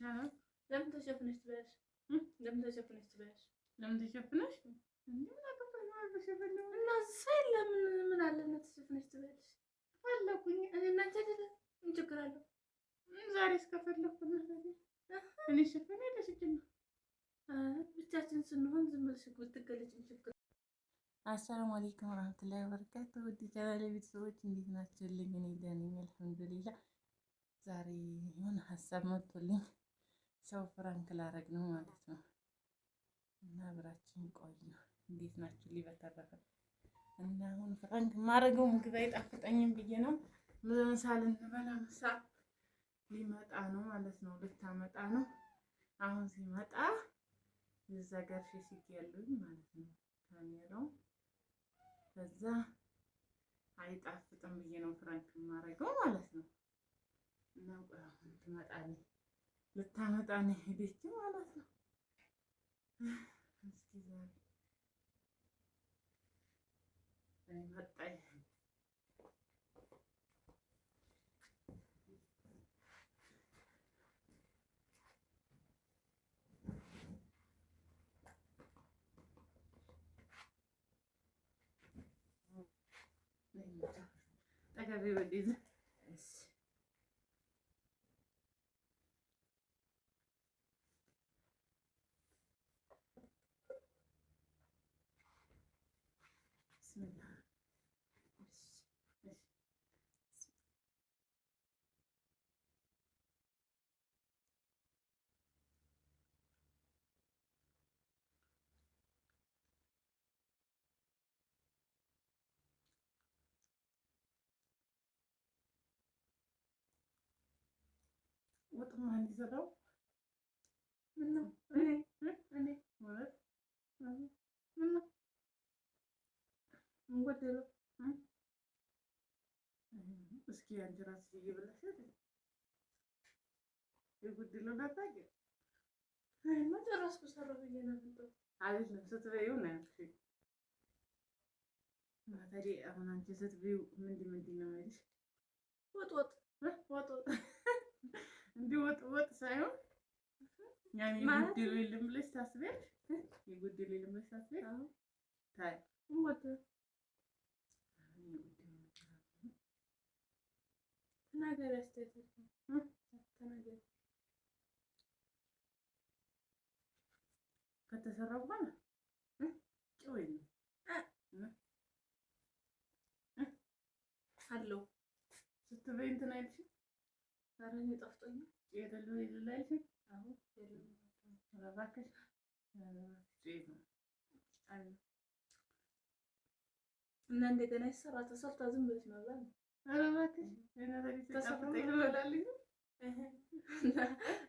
ይሻላል። ለምን ተሸፍነሽ ትበያለሽ? ለምን ተሸፍነሽ ትበያለሽ? ለምን ተሸፍነሽ? ምን አገባሽ ማለት ተሸፍነሽ እና ሰው የለም ምን አለ እና ተሸፍነሽ ትበያለሽ? ፈለኩኝ። እኔ እና አንቺ አይደለም ምን ችግር አለው? ዛሬ እስከፈለኩ እኔ ሸፍነ ደስጅ ነው። ብቻችን ስንሆን ዝም ብለሽ ብትገለጭም ችግር። አሰላሙ አለይኩም ወራህመቱላሂ ወበረካቱ። ውድ ቻናሌ ቤተሰቦች እንዴት ናችሁልኝ? እኔ ደህና ነኝ አልሐምዱሊላህ። ዛሬ የሆነ ሀሳብ መጥቶልኝ ሰው prank ላረግ ነው ማለት ነው እና አብራችን ቆዩ። እንዴት ናችሁልኝ? በተረፈ እና አሁን prank ማረገው ምግብ አይጣፍጠኝም ብዬ ነው። ምሳ ልንበላ ምሳ ሊመጣ ነው ማለት ነው፣ ልታመጣ ነው። አሁን ሲመጣ እዛ ጋር ፊሲክ ያሉኝ ማለት ነው ካሜራው ከዛ አይጣፍጥም ብዬ ነው prank የማደርገው ማለት ነው። እና ቆይ አሁን ትመጣለች፣ ልታመጣ ነው ሄደችው ማለት ነው። እስኪ ዛሬ መጣች። ጠገቤ ወደዚህ ወጥ ማን ይሰራው? ምነው እኔ ማለት ምነው ምን ጎደለው? እስኪ አንቺ እራስሽ እየበላሽ አይደል? የጎደለውን አታውቂም። እኔማ ጨረስኩ፣ ሰራሁ ብዬ ነው የመጣሁት። አይደለም ስትበይው ነው ያልኩሽ። እና ታዲያ አሁን አንቺ ስትበይው ምንድን ምንድን ነው የሚልሽ? ወጥ ወጥ ወጥ ወጥ እንዲህ ወጥ ወጥ ሳይሆን ያኔ የጎደለው የለም ብለሽ ታስቢያለሽ? የጎደለው የለም ብለሽ ታስቢያለሽ? ታይ ምን ጎደለው? ተናገሪ፣ አስተያየት ተናገሪ። ከተሰራ በኋላ ጨው የለም አለው ስትበይ እንትን አይልሽም? ኧረ እኔ ጣፍጦኛል። የሌለው የሌለ አይልሽም? አዎ የለም። ኧረ እባክሽ ጨው የለውም። አለው እና እንደገና ይሰራ ተሰርታ ዝም ብለሽ መብላት ነው። ኧረ እባክሽ እና ታዲያ ሲጣፍጠኝ ትበላለች።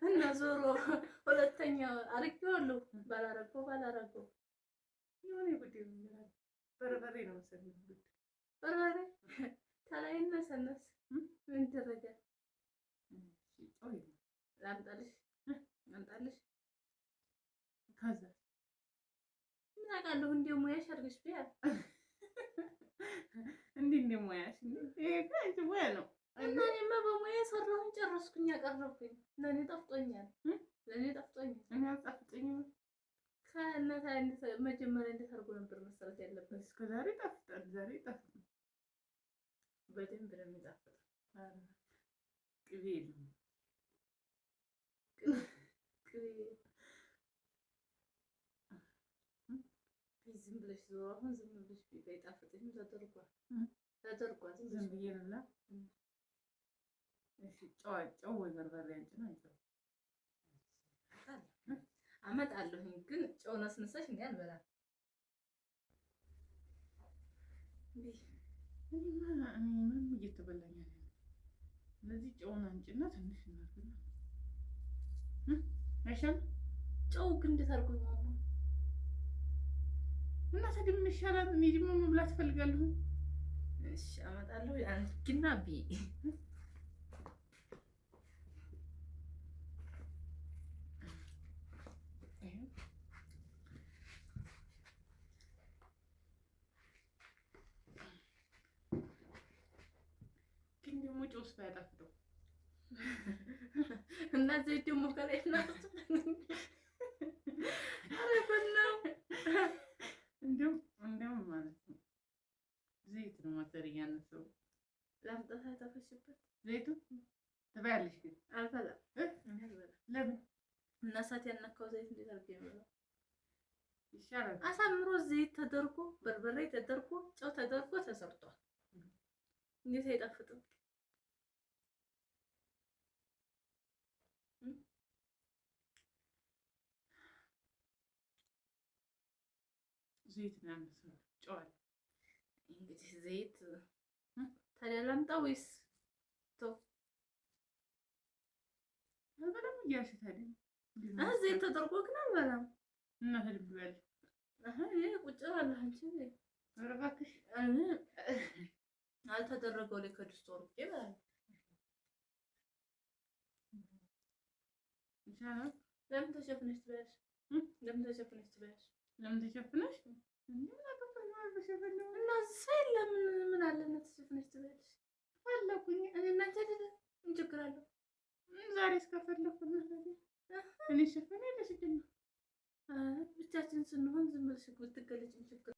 እና ዞሮ ሁለተኛ አርጌዋለሁ። ባላረገው ባላረገው የሆነ የጎደለው ነገር አለ። በርበሬ ነው መሰለኝ የጎደለው። በርበሬ ተላይ ነሰነስ ምን ይደረጋል? ጨው የለውም። ላምጣልሽ ላምጣልሽ። ከዛ ምን አውቃለሁ እንደ ሙያሽ አድርገሽ ብያ። እንዲህ እንደ ሙያሽ ይሄ እኮ አንቺ ሙያ ነው። እና እኔማ በሙያ ሰራሁኝ፣ ጨረስኩኝ፣ አቀረብኩኝ። ለእኔ ጣፍጦኛል፣ ለእኔ ጣፍጦኛል። እኔ አልጣፍጠኝም። ከእናታ መጀመሪያ እንዴት አድርጎ ነበር መሰራት ያለበት? እስከ ዛሬ ይጣፍጣል። ዛሬ ይጣፍጣል። በደንብ ነው የሚጣፍጠው። ቅቤ የለውም። ቅቤ ዝም ብለሽ ዞሮ አሁን ዝም ብለሽ ቢጣፍጥሽም ተደርጓል፣ ተደርጓል። ዝም ብዬ ልብላ። እሺ ጨው ጨው ወይ በርበሬ አንቺ ነው ጨው አመጣለሁኝ ግን ጨው ነስንሰሽ እንዲ አልበላም። እኔማ ምንም እየተበላኝ አይደለም። ስለዚህ ጨውን አንጭና ትንሽ እናድርግና አይሻልም? ጨው ግን እንዴት አድርጎ ነው? እና ታዲያ ምን ይሻላል? እኔ ደግሞ መብላት እፈልጋለሁ። እሺ አመጣለሁ። አንቺና ብይ። ግን ደግሞ ጨውስ ባያጣፍጠው እና ዘይት ደግሞ ከላይ እናስብን። ኧረ ጉድ ነው። እንዲሁም እንዲሁም ማለት ነው ዘይት ነው ማዘር እያነሰው ላምጣ ሳይተፈሽበት ዘይቱ ትበያለሽ ግን አልበላም። እ? እኔ አልበላም። ለምን እና እሳት ያነካው ዘይት እንዴት አድርጌ ነው ይሻላል? አሳምሮ ዘይት ተደርጎ በርበሬ ተደርጎ ጨው ተደርጎ ተሰርቷል። እንዴት አይጣፍጥም? ዘይት ነው ያነሰው። ጨው አለ። እንግዲህ ዘይት ታዲያ ላምጣ ወይስ ተው? አልበላም እያልሽ ታዲያ እንዴት ነው? ዘይት ተደርጎ ግን አልበላም። እና ታዲያ ትበያለሽ? አሀ እኔ ቁጭ እላለሁ። አንቺ ኧረ እባክሽ እኔ አልተደረገው ላይ ከድስቱ ወርጄ እበላለሁ። ይሻላል። ለምን ተሸፍነሽ ትበያለሽ? እ? ለምን ተሸፍነሽ ትበያለሽ? ለምን ተሸፍነሽ? እንዴ ምን አገባኝ ማለት ነው። እና ሰው የለም ምን አለ እና ተሸፍነሽ ትበያለሽ? ፈለኩኝ እኔ እና አንቺ አይደለም ምን ችግር አለው? ዛሬ እስከፈለኩ እና ታዲያ እኔ ሸፍን የለሽ ግን ብቻችን ስንሆን ዝም ብለሽ ብትገለጭም ችግር